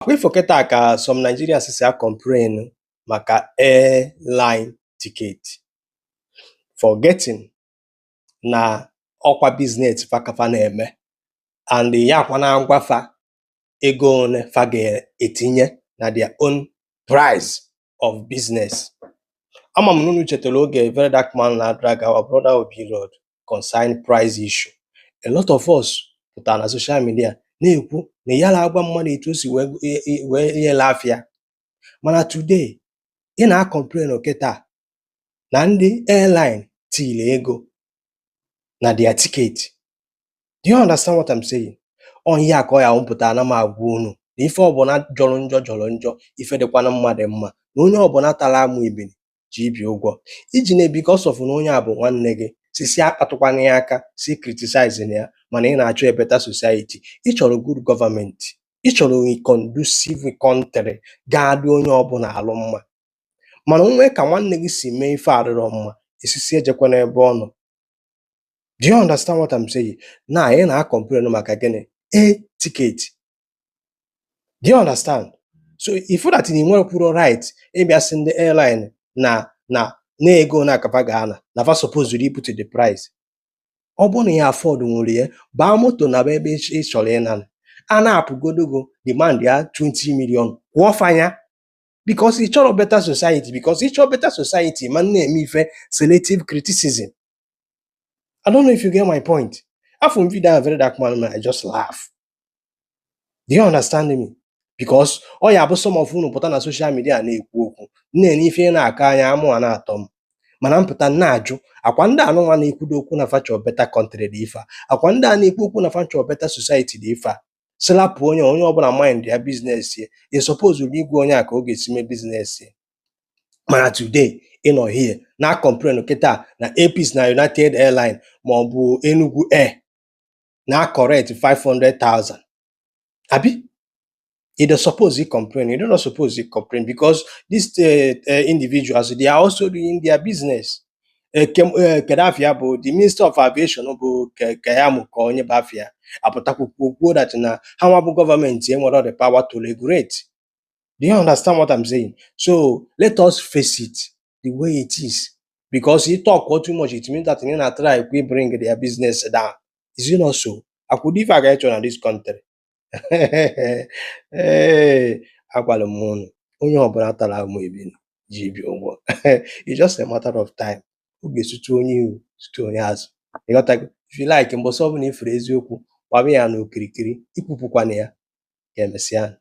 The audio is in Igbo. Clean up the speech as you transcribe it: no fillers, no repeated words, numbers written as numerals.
Akwa ifo kịta ka some Nigerians si a-complain maka airline ticket, forgetting na ọkwa business fa ka fa na-eme and ya kwa na-agwa fa ego one fa ga-etinye na their own price of business. Ama m na unu chetara oge Very Dark Man na drag our brother Obi Road concern price issue. A lot of us pụtara na social media na-ekwu na ya na-agwa mmadụ etu o si wee yele afịa, mana today ị na-complain kịta na ndị airline tili ego na their ticket. Do you understand what I'm saying? Ọ ihe a ka ọ ya pụtara na m agwa unu na ife ọbụla jọrọ njọ jọrọ njọ, ife dịkwana mma dị mma, na onye ọbụla tara amụ ebili ji ibi ụgwọ iji na because of na onye a bụ nwanne gị sisi akpatụkwana ya aka si criticize na ya. Mana ị na-achọ a better society, ị chọrọ good government, ị chọrọ a conducive country ga-adị onye ọbụla alụ mma, mana onwe ka nwanne gị si mee ife adịrọ mma, esisi ejekwana ebe ọ nọ. Do you understand what I'm saying? Na ị na-complain maka gịnị? Air ticket. Do you understand? So if that na ị nwekwuro right ịbịa sị ndị airline na ego na akafa ga-ana na fa suppose put the price. Ọ bụrụ na ya afford nwere ya, baa moto na ebe ị chọrọ ịna a na-apụgodogo demand ya 20 million kwụọ fanya, because ị chọrọ better society, because ị chọrọ better society ma na-eme ife selective criticism. I don't know if you get my point. After m video ahụ Very Dark Man mere, I just laugh. Do you understand me? Because ọ ya bụ some of unu pụta na social media na-ekwu okwu na-enye ife ị na-akọ anya amụ a na-atọ m, mana mpụta na-ajụ akwa ndị anụnwa na-ekwudo okwu na fa chọrọ better country dị ife a, akwa ndị a na-ekwu okwu na fa chọrọ better society dị ife a, sịlapụ onye ọbụla mind ya business ya. Ị suppose igwe onye a ka ọ ga-esi mee business ya, mana today ị nọ here na complain kịta na Airpeace na United Airline ma ọ bụ Enugu Air na collect 500,000, abi you dey suppose you complain? You don't suppose you complain, because these individuals, they are also doing their business. Kedu afịa bụ the minister of aviation bụ Keyamo, ka onye bụ afịa apụtakwukwu kwuo that na ha nwa bụ gọọmenti enwere the power to regulate. Do you understand what I'm saying? So let us face it the way it is, because you talk too much, it means that you na try to bring their business down. Is it not so? Akwụdo ife a ga-echọ na this country. Ee, agwara m unu, onye ọbụla tara amụ ebini ji ibi ụgwọ. It's just a matter of time. Ọ ga-esutu onye ihu, sutu onye azụ. Ịghọtago? If you like, mbọsị ọbụla ifuru eziokwu, gbaba ya n'okirikiri, ikwupụkwana ya. Ka emesịa.